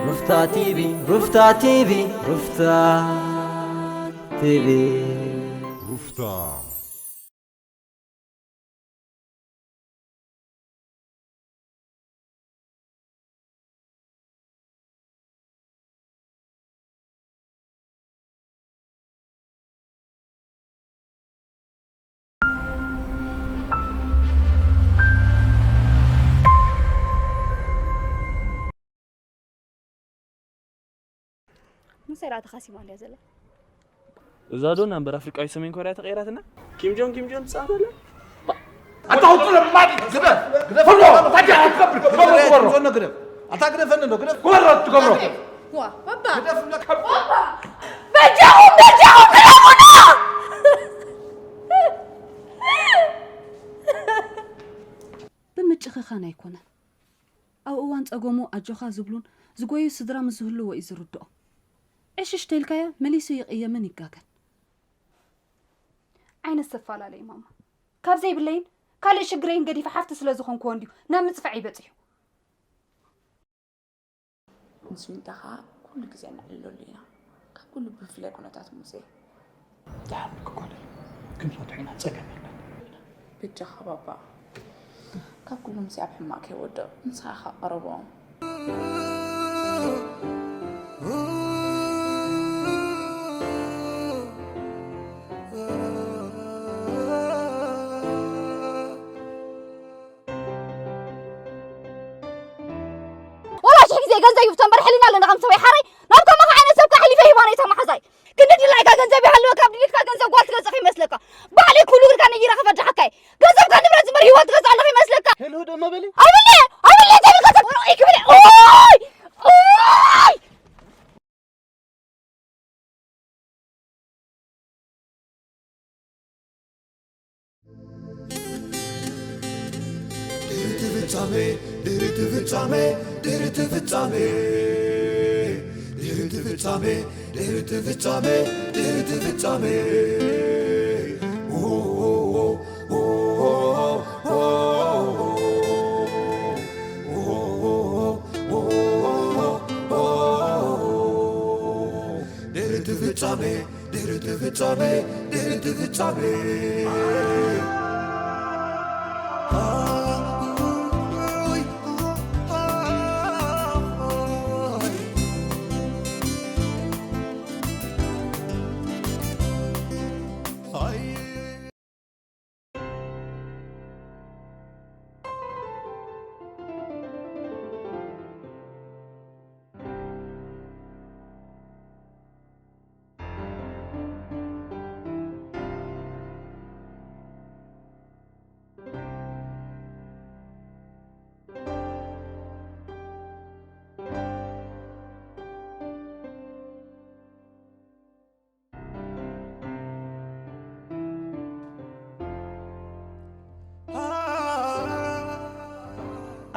ሩፍታ ቲቪ፣ ሩፍታ ቲቪ፣ ሩፍታ ቲቪ። ሩፍታ። ምሳይ ደኣ ተኻሲማ እንድያ ዘላ። እዛ ዶ ናምበር ኣፍሪቃዊ ሰሜን ኮርያ ተቐይራትና? ኪም ጆን ኪም ጆን ትጻወት ኣላ? ኣታ ውጡ ለማዲ፣ ግደፍ፣ ግደፍ፣ ፈሎ፣ ግደፍ፣ ታዲያ ግደፍ፣ ኣትከብር፣ ግደፍ፣ ግደፍ፣ ግደፍ፣ ግደፍ። ኣታ ግደፈኒ እንዶ፣ ግደፍ። ግበሮ፣ ትገብሮ። ዋ፣ ባባ። ግደፍ፣ ግደፍ። ባባ። በጃኹም፣ በጃኹም፣ ግደፉና! ብምጭኽኻን ኣይኮነን። ኣብ እዋን ጸገሙ ኣጆኻ ዝብሉን ዝጎዩ ስድራ ምስ ዝህልዎ እዩ ዝርድኦ። ዕሽሽ ተይልካዮ መሊሱ ይቕየምን ይጋገን። ዓይነት ዝፈላለ እዩ ማማ። ካብ ዘይብለይን ካልእ ሽግረይን ገዲፈ ሓፍቲ ስለ ዝኾንክዎ እንድዩ ናብ ምጽፋዕ ይበጽሑ። ምስ ዊንታ ኸኣ ኩሉ ግዜ ነዕልለሉ ኢና። ካብ ኩሉ ብፍላይ ኩነታት ሙሴ። ደሓን ክኮነ ክንፈትሖ ኢና፣ ጸገም የለን። በጃኻ ባባ፣ ካብ ኩሉ ሙሴ ኣብ ሕማቕ ከይወድቕ ንስኻ ኢኻ ቀረብኦም። ወላ ሽሕ ግዜ ገንዘብ ይፍቶ እምበር ሕልና ኣለና ከም ሰብኣይ ሓራይ። ናብ ከማኻ ዓይነት ሰብ ከሕሊፈ ሂባ ነይታ መሓዛይ። ክንዲ ድላይካ ገንዘብ ይሃልወካ፣ ኣብ ድሌትካ ገንዘብ ጓል ትገዝእ ከይመስለካ። ባዕለይ ኩሉ ግርካ ነይራ ከፈድሓካ እየ። ገንዘብካ ንብረት ዝበር ህይወት ትገዝእ ኣለኻ ይመስለካ። ሄሎ ደማ በሊ። ኣብለ፣ ኣብለ ተብልካ ሰብ ኦይ ክብል ኦይ! ኦይ! ድሕሪቲ ፍጻሜ፣ ድሕሪቲ ፍጻሜ፣ ድሕሪቲ ፍጻሜ፣ ድሕሪቲ ፍጻሜ፣ ድሕሪቲ ፍጻሜ፣ ድሕሪቲ ፍጻሜ። ድሕሪቲ ፍጻሜ፣ ድሕሪቲ ፍጻሜ፣ ድሕሪቲ ፍጻሜ።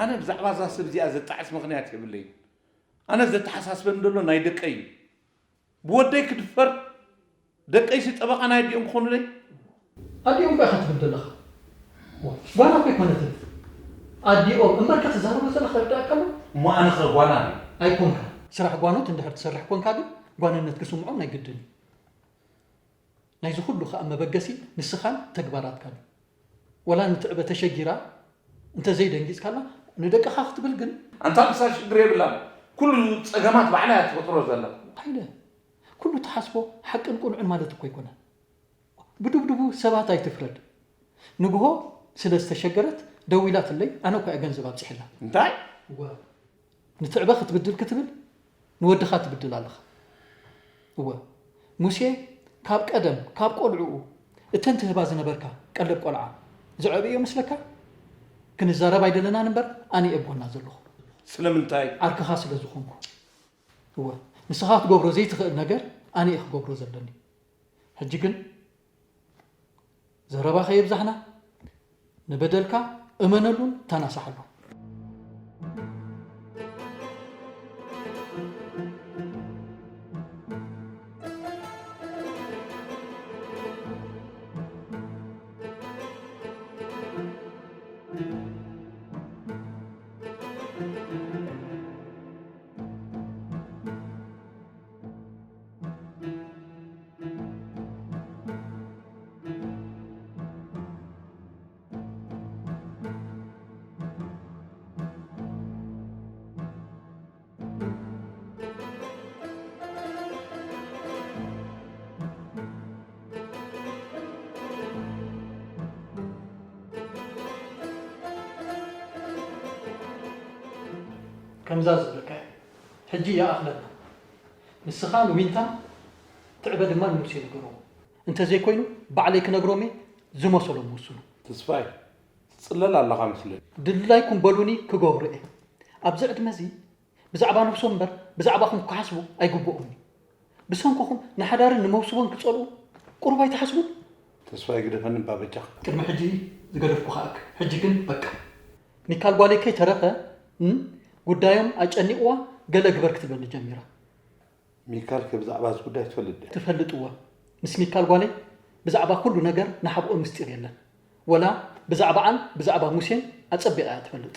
ኣነ ብዛዕባ እዛ ሰብ እዚኣ ዘጣዕስ ምኽንያት የብለይን። ኣነ ዘተሓሳስበኒ ዘሎ ናይ ደቀይ እዩ። ብወደይ ክድፈር፣ ደቀይሲ ጠበቓ ናይ ኣዲኦም ክኾኑለይ? ኣዲኦም እኮ ኢኻ ትብል ዘለኻ። ዋ፣ ጓና እኮ ኣይኮነትን። ኣዲኦም እምበርከ ትዛረቦ ዘለኻ ይርዳእካ ኣሎ? እሞ ኣነ ኸ ጓና ድየ? ኣይኮንካ። ስራሕ ጓኖት እንድሕር ትሰርሕ ኮንካ ግን ጓንነት ክስምዖም ናይ ግድን እዩ። ናይዚ ኩሉ ኸኣ መበገሲ ንስኻን ተግባራትካን እዩ። ወላ ንትዕበ ተሸጊራ እንተ ዘይደንጊጽካላ ንደቅኻ ክትብል ግን ኣንታ ንሳ ሽግር የብላን። ኩሉ ጸገማት ባዕላ እያ ትፈጥሮ ዘላ። ኣይለ፣ ኩሉ ትሓስቦ ሓቅን ቅኑዕን ማለት እኮ ኣይኮነን። ብድብድቡ ሰባት ኣይትፍረድ። ንግሆ ስለ ዝተሸገረት ደዊላትለይ ኣነ እኮ እየ ገንዘብ ኣብጺሐላ። እንታይ? እወ። ንትዕበ ክትብድል ክትብል ንወድኻ ትብድል ኣለኻ። እወ፣ ሙሴ ካብ ቀደም፣ ካብ ቆልዕኡ እተን ትህባ ዝነበርካ ቀለብ ቆልዓ ዘዕበዮ ይመስለካ? ክንዛረብ ኣይደለናን እምበር ኣነ እየ ኣብ ጎና ዘለኹ። ስለምንታይ? ዓርክኻ ስለ ዝኾንኩ። እወ፣ ንስኻ ክትገብሮ ዘይትኽእል ነገር ኣነ እየ ክገብሮ ዘለኒ። ሕጂ ግን ዘረባ ከየብዛሕና፣ ንበደልካ እመነሉን ተናሳሓሉን። ከምዛ ዝብለካ እየ። ሕጂ ይኣኽለና። ንስኻ ንዊንታ ትዕበ ድማ ንሙሴ ንገርዎ። እንተዘይኮይኑ ባዕለይ ክነግሮም እየ፣ ዝመሰሎም ይውስኑ። ተስፋይ፣ ትጽለል ኣለኻ መስለኒ። ድላይኩም በሉኒ ክገብሮ እየ። ኣብዚ ዕድመ እዚ ብዛዕባ ነብሶም እምበር ብዛዕባኹም ክሓስቡ ኣይግብኦምን እዩ። ብሰንክኹም ንሓዳርን ንመውስቦን ክጸልኡ ቁሩብ ኣይትሓስቡን? ተስፋይ ግደፈኒ እባ በጃኻ። ቅድሚ ሕጂ ዝገደፍኩኻ እክ፣ ሕጂ ግን በቃ። ሚካል ጓለይ ከይተረፈ፣ እም፣ ጉዳዮም ኣጨኒቕዋ ገለ ግበር ክትብለኒ ጀሚራ። ሚካል ከ ብዛዕባ እዚ ጉዳይ ትፈልጥ ድያ? ትፈልጥዎ። ምስ ሚካል ጓለይ ብዛዕባ ኩሉ ነገር ንሓብኦ ምስጢር የለን። ወላ ብዛዕባኣን ብዛዕባ ሙሴን ኣጸቢቓ እያ ትፈልጥ።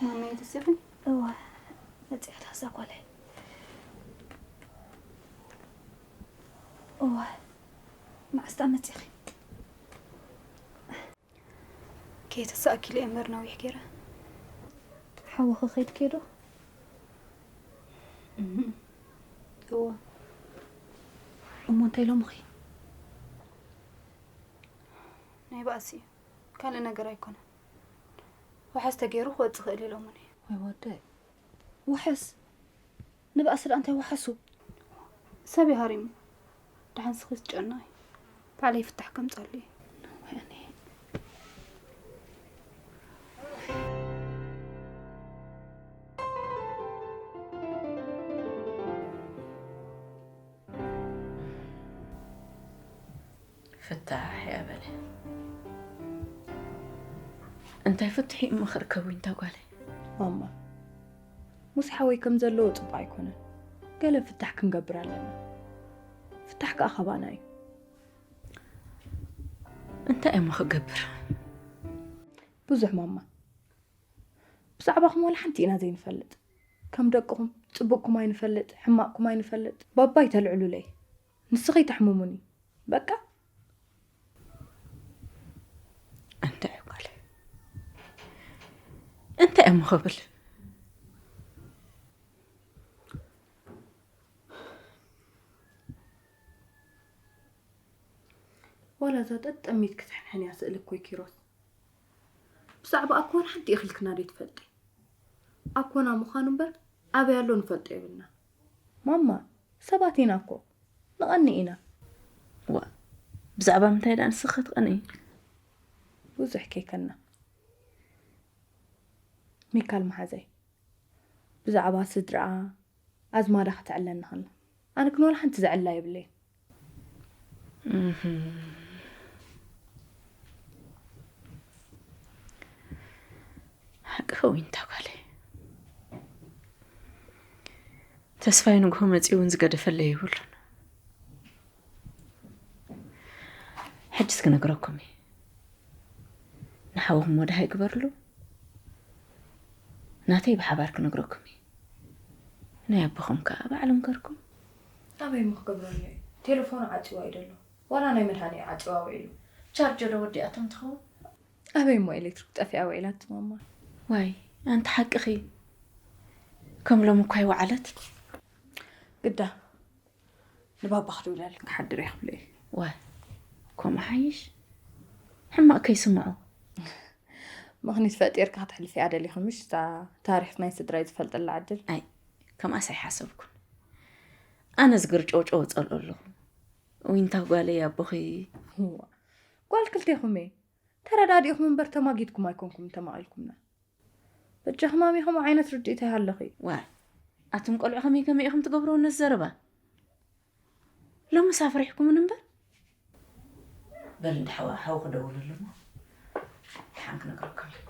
ማመይ ተሲኺ? እዋ፣ መጺኣ እዛ ጓለይ። እዋ፣ መዓስ ደኣ መጺኺ? ከየተሳእኪሉ እየ እምበር ነዊሕ ገይረ። ሓወኺ ከይድኪ ዶ? እም፣ እዎ። እሞ እንታይ ኢሎምኺ? ናይ ባእሲ እዩ። ካልእ ነገር ኣይኮነን። ዋሕስ ተገይሩ ክወጽእ ክእል ኢሎምኒ። ወይ ወደይ፣ ዋሕስ? ንባእሲ ደኣ እንታይ ዋሕሱ? ሰብ ይሃሪሙ። ደሓን ስኺ ትጨነቒ። ባዕለይ ፍታሕ ከምጸሉ እየ። ወይ ኣነ። ፍታሕ እያ በለ። እንታይ ፍትሒ እሞ ክርከብ ዊንታ ጓለይ? ማማ፣ ሙሴ ሓወይ ከም ዘለዎ ጽቡቕ ኣይኮነን። ገለ ፍታሕ ክንገብር ኣለና። ፍታሕ ከኣ ካባና እዩ። እንታይ እሞ ክገብር? ብዙሕ ማማ። ብዛዕባኹም ዋላ ሓንቲ ኢና ዘይንፈልጥ። ከም ደቅኹም ጽቡቕኩም ኣይንፈልጥ፣ ሕማቕኩም ኣይንፈልጥ። ባባ ኣይተልዕሉለይ። ንስኺ ተሕምሙኒ። በቃ። እንታይ ጓል? እንታይ እሞ ክብል? ዋላ እዛ ጠጠሚት ክትሕንሕን እያ ስእሊ እኮ ኪሮስ። ብዛዕባ ኣኮና ሓንቲ ኢኺልክና ዶ ትፈልጢ? ኣኮና ምዃኑ እምበር ኣበይ ኣሎ ንፈልጦ የብልና። ማማ፣ ሰባት ኢና እኮ፣ ንቐኒ ኢና። ዋ፣ ብዛዕባ ምንታይ ደኣ ንስኺ ክትቐንኢ? ብዙሕ ከይከና። ሚካል መሓዘይ፣ ብዛዕባ ስድራኣ ኣዝማዳ ክትዕለኒ ከላ ኣነ ግን ዋላ ሓንቲ ዘዕላ የብለይ። ሓቂ ከዊንታ ጓለይ። ተስፋይ ንግሆ መፂኡ እውን ዝገደፈለይ የብሉን። ሕጅስ ክነግረኩም እየ። ንሓውኹም ወደ ሃይ ግበርሉ። ናተይ ብሓባር ክነግረኩም እየ። ናይ ኣቦኹም ከዓ ባዕሎም ገርኩም። ኣበይ ሞ ክገብረሉ እዩ? ቴሌፎኑ ዓፂዋ እዩ ደሎ። ዋላ ናይ መድሃኒ ዓፂዋ ውዒሉ። ቻርጀ ዶ ወዲኣቶም ትኸውን? ኣበይ ሞ ኤሌክትሪክ ጠፊኣ ውዒላ ትማማ? ዋይ ኣንቲ ሓቅኺ። ከም ሎም እኳ ይወዓለት። ግዳ ንባባ ክድውለል ክሓድር እየ ክብሎ እዩ። ዋይ ከምኡ ሓይሽ። ሕማቕ ከይስምዖ። ምኽኒት ፈጢርካ ክትሕልፍያ ደሊኹ ምሽ እታ ታሪኽ ናይ ስድራይ ዝፈልጠላ ዕድል። ኣይ ከምኣስ ኣይሓሰብኩን። ኣነ ዝግርጨውጨው ጸልኦ ኣለኹ። ዊንታ ጓለይ ኣቦኺ። ጓል ክልቴኹም እየ። ተረዳዲእኹም እምበር ተማጊድኩም ኣይኮንኩም ተማቒልኩምና። በጃ ህማሚ ከምኡ ዓይነት ርድኢት ኣይሃለኺ። ዋይ ኣቱም ቆልዑ ከመይ ከመይ ኢኹም ትገብርዎ ነዚ ዘረባ? ሎምስ ኣፍሪሕኩምን እምበር። በል እንዳ ሓዋ ሓው ክደውለሉ እሞ ሓን ክነግረኩም እየ።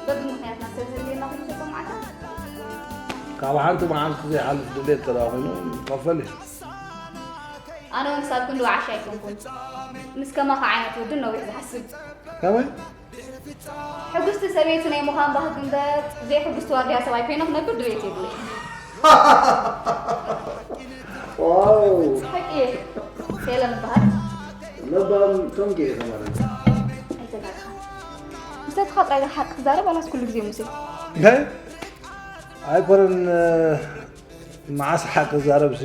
በብምኽንያትና ሰብ ዘድልየና ኮይኑ ተሰማዕካ? ካብ ሓንቲ መዓልቲ ዘይሓልፍ ድሌት ተደኣ ኮይኑ ይኸፈል እዩ። ኣነ እውን ክሳብ ክንዲ ወዓሻ ኣይኮንኩን። ምስ ከማኻ ዓይነት ወድን ነዊሕ ዝሓስብ። ከመይ? ሕጉስቲ ሰበይቲ ናይ ምዃን ባህጊ እምበር ዘይሕጉስቲ ዋርድያ ሰብኣይ ኮይነ ክነብር ድሌት የብለይ። ዋው! ሓቂ እየ። ሄለን እበሃል። ነባር ቶንጌ እየ ተማሪ። ኣይተጋግኻ። ምስ ናትኻ ጥራይ ዲኻ ሓቂ ትዛረብ ዋላስ ኩሉ ግዜ ሙሴ? እንታይ? ኣይኮነን መዓስ ሓቂ ክዛረብሲ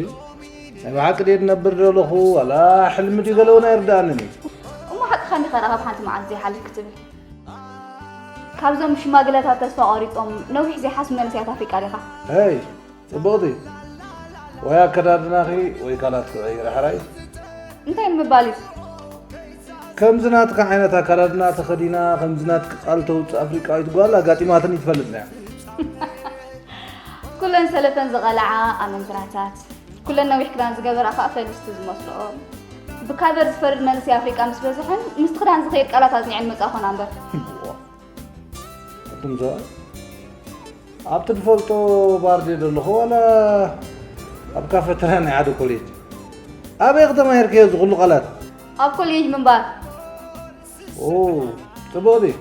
ናይ ብሓቂ ድየ ዝነብር ዘለኹ ዋላ ሕልሚ ድዩ ገለ እውን ኣይርድኣንን እዩ። እሞ ሓቅኻ እንዲኻ ደኣ ካብ ሓንቲ መዓልቲ ዘይሓልፍ ክትብል። ካብዞም ሽማግለታት ተስፋ ቆሪጾም ነዊሕ ዘይሓስቡ መንእሰያት ኣፍሪቃ ዲኻ? ሄይ ጽቡቕቲ ወይ ኣከዳድናኺ ወይ ቃላትኪ ቀይሪ ሕራይ። እንታይ ንምባል እዩ? ከምዚ ናትካ ዓይነት ኣከዳድና ተኸዲና ከምዚ ናትኪ ቃል ተውጽእ ኣፍሪቃዊት ጓል ኣጋጢማትኒ ትፈልጥ ድያ? ኩለን ሰለፈን ዝቐልዓ ኣመንዝራታት፣ ኩለን ነዊሕ ክዳን ዝገበራ ከኣ ፈሊስቲ ዝመስልኦ፣ ብካቨር ዝፈርድ መንእሰይ ኣፍሪቃ ምስ በዝሐን ምስቲ ክዳን ዝኸይድ ቃላት ኣጽኒዐን መጻ ኮና እምበር። ኣቱም ሰባት ኣብቲ ትፈልጦ ባር ድየ ዘለኹ ዋላ ኣብ ካፈተርያ ናይ ሓደ ኮሌጅ? ኣበይ ኢኺ ተማሂርክዮ እዚ ኩሉ ቃላት? ኣብ ኮሌጅ ምንባር። ኦ፣ ጽቡቕ ድዩ?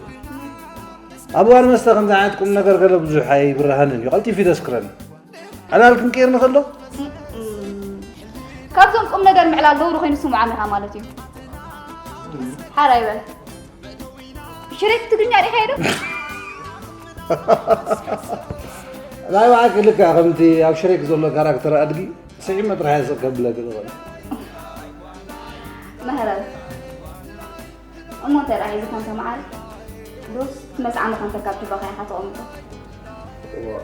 ኣብ እዋን መስተ ከምዚ ዓይነት ቁም ነገር ገለ ብዙሕ ኣይብርሃንን እዩ። ቀልጢፉ እዩ ዘስክረኒ። ዕላል ክንቅይር ንኽእል ዶ? ካብዞም ቁም ነገር ምዕላል ነውሪ ኮይኑ ዝስምዖም ኢኻ ማለት እዩ። ሓራይ በል። ሽሬክ ትግርኛ ዲኻ ኢሉ? ናይ ባዕልኪ ልክዕ ከምቲ ኣብ ሽሬክ ዘሎ ካራክተር ኣድጊ ስዒመ ጥራሕ እየ ስቕ ከብለኪ ዝኽእል። መህረብ። እሞ እንታይ ደኣ ሒዝካ እንተ መዓር ዶስ እቲ መስዓሚ ከንፈርካ ኣብ ጁባኻ ኢኻ ተቐምጦ? እዋ።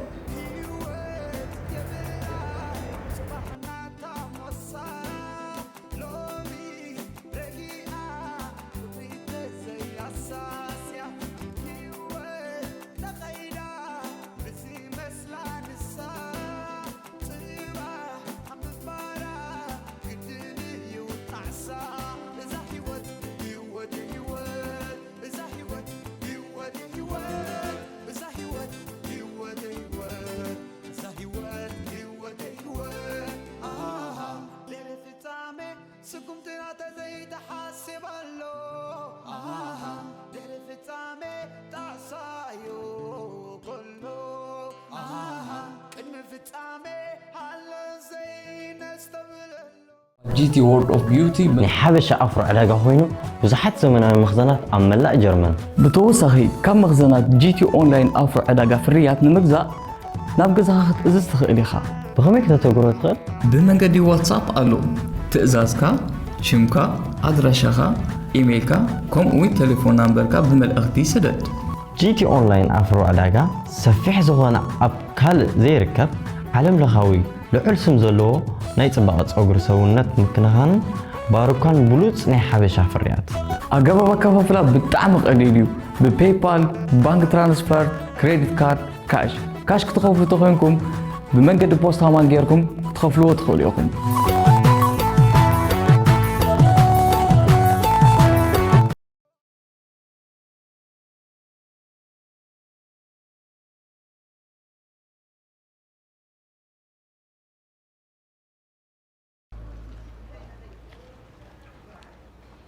ጂቲ ወርልድ ኦፍ ቢዩቲ ናይ ሓበሻ ኣፍሮ ዕዳጋ ኮይኑ ብዙሓት ዘመናዊ መኽዘናት ኣብ መላእ ጀርመን። ብተወሳኺ ካብ መኽዘናት ጂቲ ኦንላይን ኣፍሮ ዕዳጋ ፍርያት ንምግዛእ ናብ ገዛኻ ክትእዝዝ ትኽእል ኢኻ። ብኸመይ ከተተግብሮ ትኽእል? ብመንገዲ ዋትሳፕ ኣሎ። ትእዛዝካ፣ ሽምካ፣ ኣድራሻኻ፣ ኢሜይልካ፣ ከምኡ እውን ቴሌፎን ናምበርካ ብመልእኽቲ ስደድ። ጂቲ ኦንላይን ኣፍሮ ዕዳጋ ሰፊሕ ዝኾነ ኣብ ካልእ ዘይርከብ ዓለም ለኻዊ ልዑል ስም ዘለዎ ናይ ጽባቐ ጸጉሪ ሰውነት ምክንኻንን ባሩካን ብሉጽ ናይ ሓበሻ ፍርያት። ኣገባብ ኣከፋፍላ ብጣዕሚ ቀሊል እዩ። ብፔይፓል፣ ባንክ ትራንስፈር፣ ክሬዲት ካርድ፣ ካሽ። ካሽ ክትኸፍሉ ተኾይንኩም ብመንገዲ ፖስታ ማን ጌርኩም ክትኸፍልዎ ትኽእሉ ኢኹም።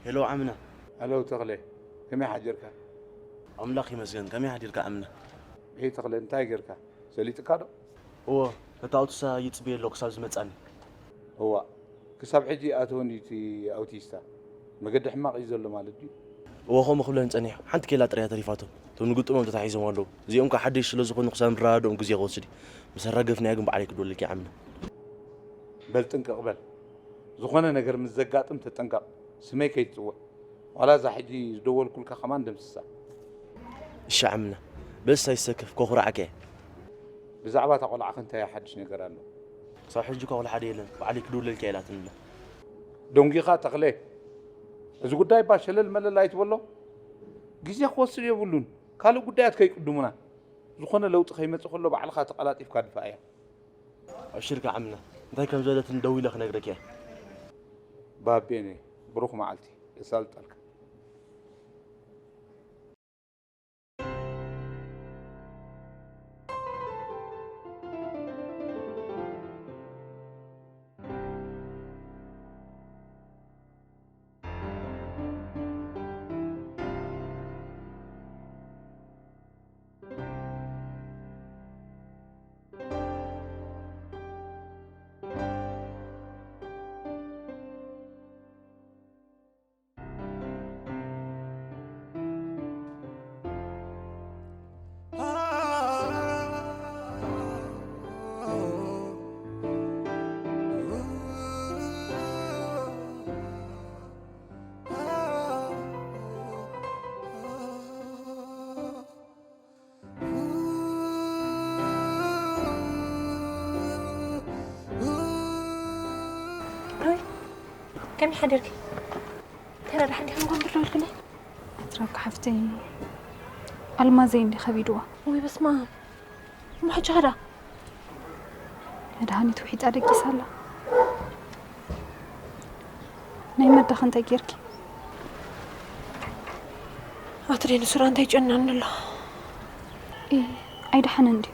ሄሎ ዓምና። ሄሎ ተኽለ፣ ከመይ ሓዲርካ? ኣምላኽ ይመስገን፣ ከመይ ሓዲርካ ዓምና? ሄይ ተኽለ፣ እንታይ ጌርካ? ሰሊጥካ ዶ? እወ፣ ነታ ኣውቶሳ ይጽበየ ኣለኹ ክሳብ ዝመጻኒ። እዋ፣ ክሳብ ሕጂ ይኣተወን ድዩ እቲ ኣውቲስታ? መገዲ ሕማቕ እዩ ዘሎ ማለት ድዩ? እወ፣ ከምኡ ክብለኒ ጸኒሑ። ሓንቲ ኬላ ጥራይ እያ ተሪፋቶ። እቶም ንግጥሞም ተታሒዞም ኣለዉ። እዚኦም ከኣ ሓደሽቲ ስለ ዝኾኑ ክሳብ ንረዳድኦም ግዜ ክወስድ እዩ። ምስ ኣራገፍናዮ ግን ባዕለይ ክድወለልኪ ዓምና። በል ጥንቅቕ በል። ዝኾነ ነገር ምስ ዘጋጥም ተጠንቀቕ። ስመይ ከይትጽውዕ። ዋላ እዛ ሕጂ ዝደወልኩልካ ከማን ደምስሳ። እሺ ዓምና። በስ ኣይሰከፍ፣ ከኹርዓካ እየ። ብዛዕባ እታ ቆልዓኸ እንታይ ሓድሽ ነገር ኣሎ? ክሳብ ሕጂ እኳ ወላ ሓደ የለን። ባዕለይ ክድውለልኪ እየ ኢላትኒ ኣላ። ደንጒኻ ተኽለ። እዚ ጉዳይ እባ ሸለል መለል ኣይትበሎ። ግዜ ክወስድ የብሉን። ካልእ ጉዳያት ከይቅድሙና። ዝኾነ ለውጢ ከይመጽእ ከሎ ባዕልኻ ተቐላጢፍካ ድፋእያ። ኣብሽርካ ዓምና፣ እንታይ ከም ዝበለትኒ ደዊለ ክነግረኪ እየ። ባቤነ፣ ብሩኽ መዓልቲ። የሳልጠልካ። ኣይ፣ ከመይ ሓደርኪ? ተረዳሕ እንዲኻ ምኳን ብሎ ኢልክኒ። ኣትራክ ሓፍተይ፣ ኣልማዘይ እንዲ ከቢድዋ። ወይ በስመ ኣብ። እሞ ሕጂ ኸዳ? መድሃኒት ውሒጣ ደቂሳ ኣላ። ናይ መዳኺ እንታይ ጌርኪ? ኣቲ ደይ ንሱ ደኣ እንታይ ይጨንቀኒ ኣሎ? ኢ፣ ኣይደሓነን ድዩ?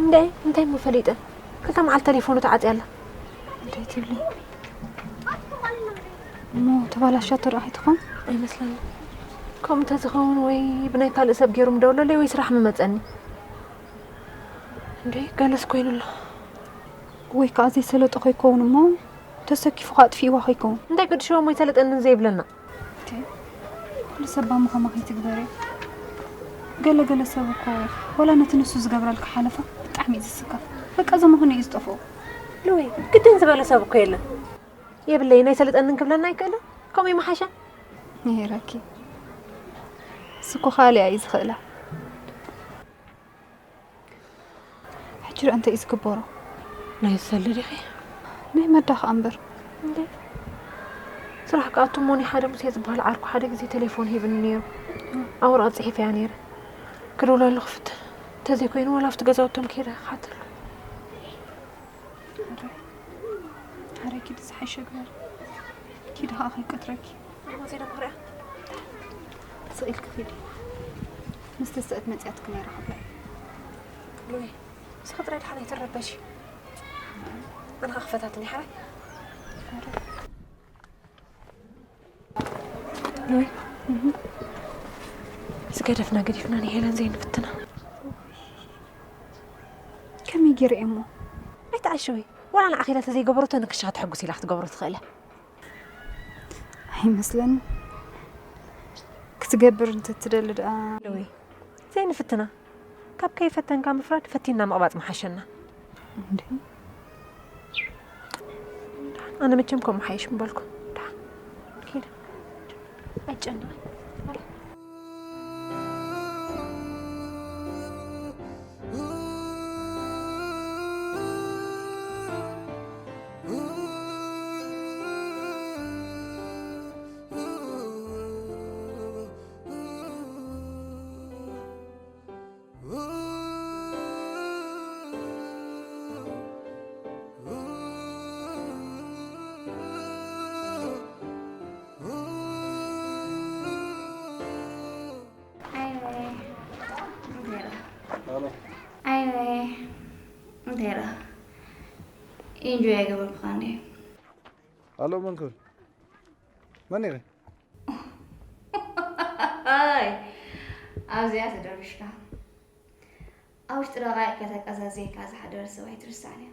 እንደ እንታይ እሞ ፈሊጠ? ክልተ መዓልቲ ተሌፎኑ ተዓጽያ ኣላ። እንታይ ትብሊ? እሞ ተባላሻቶ ደኣ ከይትኾን? ኣይመስለኒ። ከምኡ እንተዝኸውን ወይ ብናይ ካልእ ሰብ ገይሩ ምደውለለይ ወይ ስራሕ ምመጸኒ። እንደ ገለስ ኮይኑ ኣሎ። ወይ ከኣ ዘይሰለጦ ከይከውን እሞ ተሰኪፉ ከኣ ኣጥፊእዋ ከይከውን። እንታይ ገድሽዎ እሞ ኣይሰለጠንን ዘይብለና? እቴ፣ ኩሉ ሰብ ባሞ ከማኺ ትግበሪ። ገለ ገለ ሰብ እኮ ወላ ነቲ ንሱ ዝገብረልካ ሓለፋ ብጣዕሚ እዩ ዝስከፍ። በቃ ዘመሆነ እዩ ዝጠፍኦ። ልወይ፣ ግድን ዝበለ ሰብ እኮ የለን። የብለይን ኣይሰለጠንን ክብለና ኣይክእልን። ከምኡ ይመሓሸ። ነይረኪ። እሱ እኮ ካልእ እዩ ዝኽእላ። ሕጂ ደኣ እንታይ እዩ ዝግበሮ? ናይ ዝሰሊ ዲኺ? ናይ መዳ ኸኣ እምበር። እንዴ? ስራሕ ክኣቱ እሞ ናይ ሓደ ሙሴ ዝበሃል ዓርኩ ሓደ ግዜ ቴሌፎን ሂብኒ ነይሩ። ኣብ ወረቐት ጽሒፈያ ነይረ። ክድውለሉ ክፍትን። እንተዘይኮይኑ ዋላ ኣብቲ ገዛውቶም ከይደ ክሓተሉ። ኣረ፣ ኣረ ኪዲ ዝሓሸ ግበር። ኪዲ ኸኣ ከይቀትረኪ። እሞ ዘይደ ምኽሪያ? ስቕ ኢልኪ ኺዲ። ምስ ተስአት መጺኣትኪ ነይራ ክብላ እየ። ሎሚ ንስኺ ጥራይ ደሓን ኣይትረበሺ። ኣነ ኸኣ ክፈታትኒ ሓራይ። ኣረ። ሎሚ ዝገደፍና ገዲፍና ንሄለን ዘይንፍትና። ከመይ ገይረ እየ እሞ? ኣይትዓሸዊ። ዋላ ንዓኺ ኢላ ተዘይገበረቶ ንክሻ ክትሕጉስ ኢላ ክትገብሮ ትኽእል እያ። ኣይመስለኒ ክትገብር እንተትደሊ ደኣ። ወይ ዘይንፍትና፣ ካብ ከይፈተንካ ምፍራድ ፈቲንና ምቕባጽ ምሓሸና። እንዴ? ኣነ መቸም ከምኡ ሓይሽ ምበልኩ። ደሓን ኪድ። ኣይጨነቕን። እንታይ ኢኻ? ኢንጆይ ኣይገበርኩኻን ድየ? ኣሎ መን ክብል? መን ኢኺ? ኣይ ኣብዚኣ ተደርቢሽካ። ኣብ ውሽጢ ደቓይቕ ከተቀዛዝየካ ዝሓደረ ሰብ ኣይትርስዓን እያ።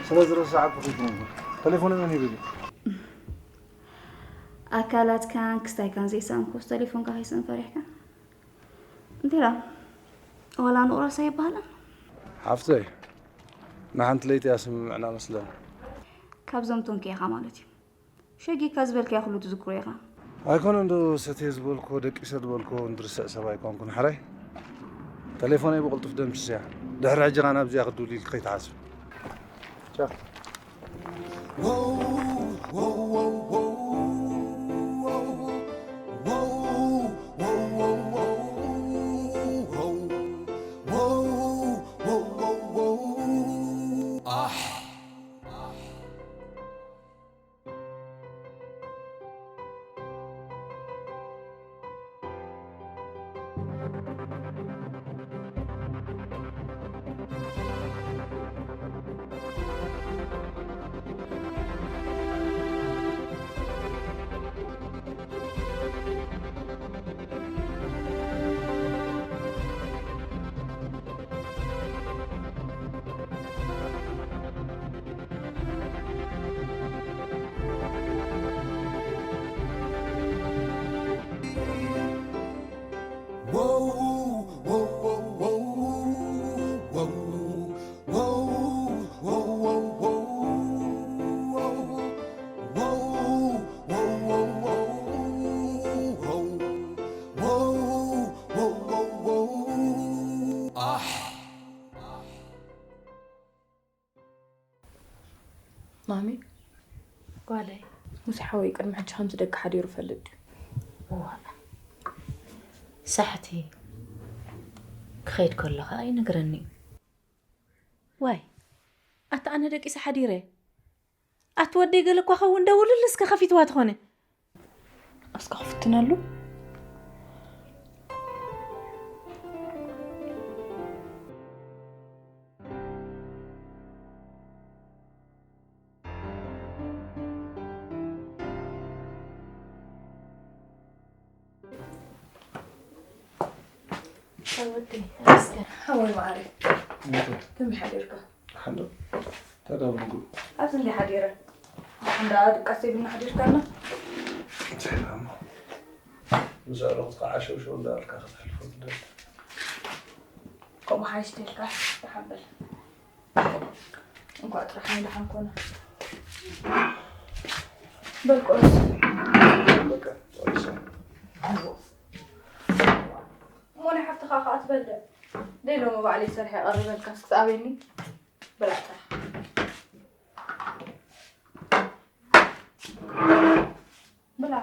ስለ ዝረሳዕኩ ፊት ነበር። ተሌፎነይ መን ሂብኒ? ኣካላትካን ክስታይካን ዘይሰኣንኩስ ተሌፎንካ ከይስእን ፈሪሕካ? እንቴራ ዋላ ንቑረሳ ይበሃለን። ሓፍተይ ንሓንቲ ለይቲ ኣስምምዕና መስለኒ። ካብዞም ቶንኪ ኢኻ ማለት እዩ። ሸጊካ ዝበልካዮ ኩሉ ትዝክሮ ኢኻ። ኣይኮነን ዶ ሰትየ ዝበልክዎ ደቂሰ ዝበልክዎ እውን ዝርስዕ ሰብ ኣይኮንኩን። ሕራይ ተሌፎነይ ብቕልጡፍ ደምስስያ። ድሕሪ ሕጂ ኸኣ ናብዚኣ ክትድውል ኢልኪ ከይትሓስቢ። ቻው። ማሚ ጓለይ፣ ሙሴ ሓወይ ቅድሚ ሕጂ ከምዚ ደቂ ሓዲሩ ይፈልጥ ድዩ? እዋእ፣ ሳሕቲ ክኸይድ ከሎ ኸኣ ይነግረኒ እዩ። ዋይ፣ ኣታ ኣነ ደቂሰ ሓዲረ። ኣቲ ወደይ ገለ እኳ ኸውን ደውልሉ እስከ ከፊትዋ ትኾነ። እስከ ክፍትነሉ። ወደይ ተመስገን ሓወይ ማዓረይ ከመይ ሓዲርካ? ሓሎ ተዳውንጉ ኣብዚ እንዲ ሓዲረ እንዳ ድቃስ ዘይብልና ሓዲርካ ኣሎ። እንታይ ደኣ እሞ ምስ ኣዕሩኽትኻ ዓሸውሸው እንዳበልካ ከተሕልፎ ትደሊ። ከምኡ ሓይሽ ተልካ ደሓን በል። እንኳዕ ጥራሕ ንደሓን ኮነ። በል ቁርስ። በቃ ቁርስ። እሞ ናይ ሓፍትኻ ከኣ ትበልዕ ደይ ሎሚ ባዕለይ ሰሪሐ የቐርበልካ እስኪ ትኣብየኒ። ብላ ጥራሕ። ብላ።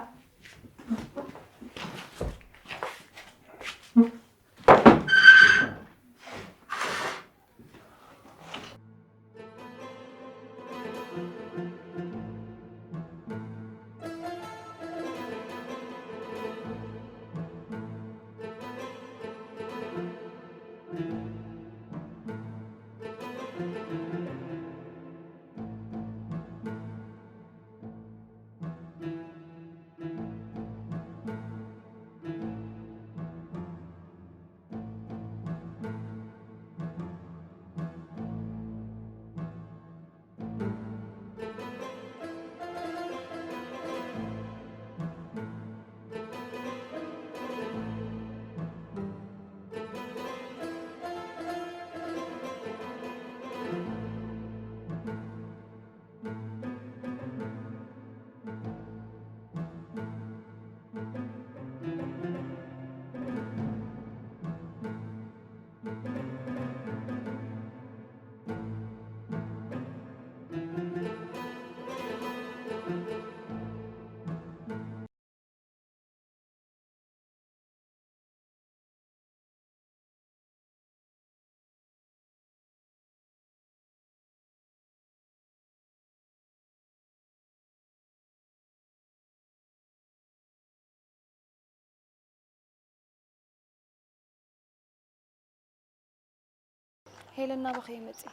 ሄለን ናባኺ ይመጽእ።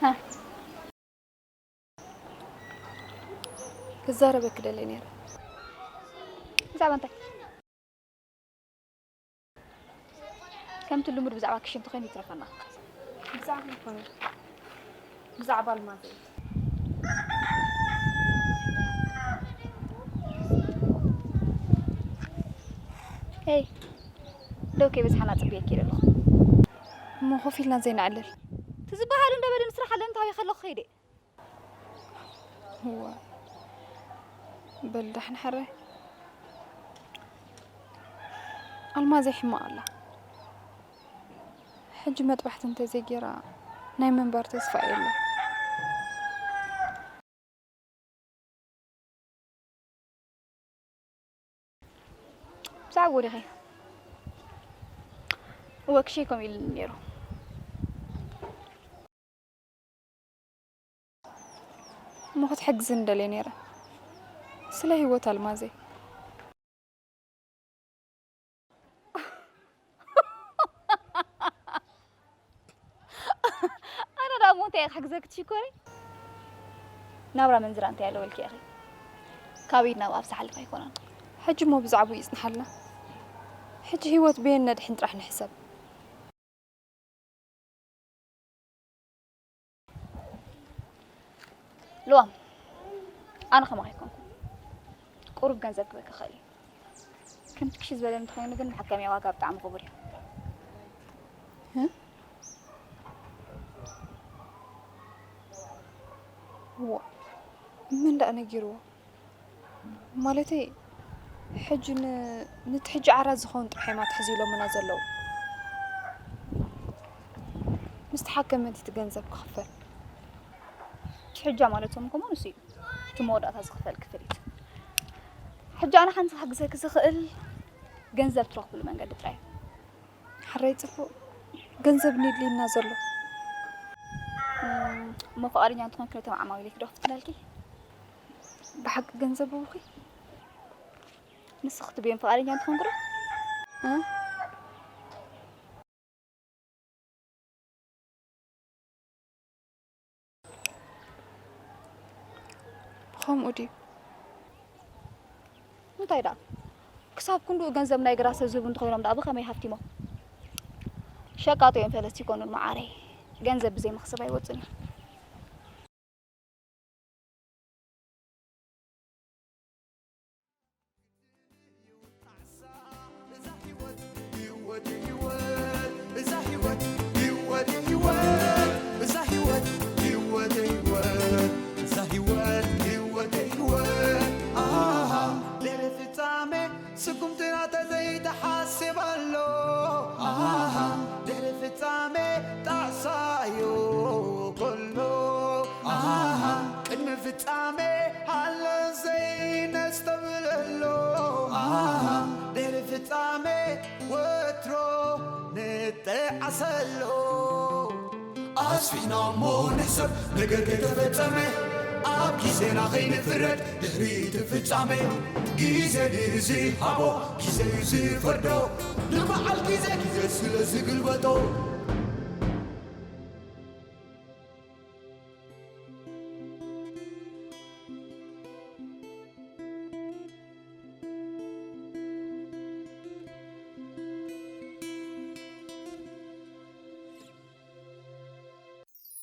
ሃ። ክዛረበኪ ደልየ ነይረ። ብዛዕባ እንታይ? ከምቲ ልሙድ ብዛዕባ ክሽንቲ ኮይኑ ይትረፈና። ብዛዕባ ይኮነ። ብዛዕባ ኣልማዝ እዩ። ሄይ፣ ደው ከይበዝሓና ጽብየኪ ኢለ ኣለኹ። እሞ ኮፍ ኢልና ዘይነዕልል? እቲ ዝበሃል እንደ በደ ንስራሕ ኣለኒ ታበይ ከለኹ ከይደ። እዋ፣ በል ዳሕና ሕራይ። ኣልማዝ ሕማቕ ኣላ። ሕጂ መጥባሕቲ እንተዘይጌራ ናይ ምንባር ተስፋ የለን። ብዛዕባኡ ዲኺ? እወ፣ ክሸይ ከምኡ ኢሉኒ ነይሩ። እሞ ክትሕግዝኒ ደልየ ነይረ። ስለ ህይወት ኣልማዘይ። ኣነ ደኣ እሞ እንታይ እየ ክሕግዘኪ ትሽኮሪ? ናብራ መንዝራ እንታይ ኣለወልኪ ኢኺ? ካብ ኢድ ናብ ኣፍ ዝሓልፍ ኣይኮነን። ሕጂ እሞ ብዛዕባኡ ይጽንሓልና። ሕጂ ህይወት በየን ነድሕን ጥራሕ ንሕሰብ። ልዋም፣ ኣነ ከማኺ ኣይኮንኩን። ቁሩብ ገንዘብ ክበኪ ይኽእል እዩ። ከምቲ ክሺ ዝበለ እንተኾይኑ ግን መሐከምያ ዋጋ ብጣዕሚ ክቡር እዩ። እ? ዋ፣ መን ደኣ ነጊርዎ? ማለተይ፣ ሕጂ ን-፣ ነቲ ሕጂ ዓራት ዝኸውን ጥራሕ እዮም ኣትሒዙ ኢሎምና ዘለዉ። ምስቲ ሓከመ እቲ ገንዘብ ክኽፈል። እቲ ሕጃ ማለቶም ከሞ ንሱ እዩ። እቲ መወዳእታ ዝኽፈል ክፍሊት። ሕጂ ኣነ ሓንቲ ክሕግዘኪ ዝኽእል ገንዘብ ትረኽብሉ መንገዲ ጥራይ እዩ። ሕራይ ጽቡቕ። ገንዘብ ንድልየና ዘሎ። እም፣ እሞ ፍቓደኛ እንተኾንኪ ነቶም ዓማዊለይ ክደኽፍትለልኪ? ብሓቂ ገንዘብ ህቡኺ? ንስኺ ክትብዮም ፍቓደኛ እንተኾንኪ ዶ? እ? ብኸምኡ ድዩ? እንታይ ደኣ? ክሳብ ክንድኡ ገንዘብ ናይ ግራ ሰብ ዝህቡ እንተኾይኖም ደኣ ብኸመይ ሃፍቲሞም? ሸቃጦ እዮም ፈለስቲ ይኮኑን መዓረይ። ገንዘብ ብዘይ መኽሰብ ኣይወጽን እዩ። ስጉምትና ተዘይተሓስብ ኣሎ። ኣሃ፣ ድሕሪ ፍጻሜ ጣዕሳዮ ከሎ። ኣሃ፣ ቅድሚ ፍጻሜ ሃሎ ዘይነስተብለሎ። ኣሃ፣ ድሕሪ ፍጻሜ ወትሮ ንጠዓሰሎ። ኣስፊሕና እሞ ንሕሰብ ነገር ከይተፈጸመ፣ ኣብ ግዜና ከይንፍረድ ድሕሪ እቲ ፍጻሜ። ግዜ ንዝሃቦ ግዜ እዩ ዝፈርዶ፣ ንበዓል ግዜ ግዜ ስለ ዝግልበጦ።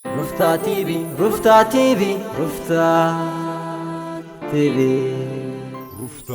ሩፍታ ቲቪ፣ ሩፍታ ቲቪ፣ ሩፍታ ቲቪ። ሩፍታ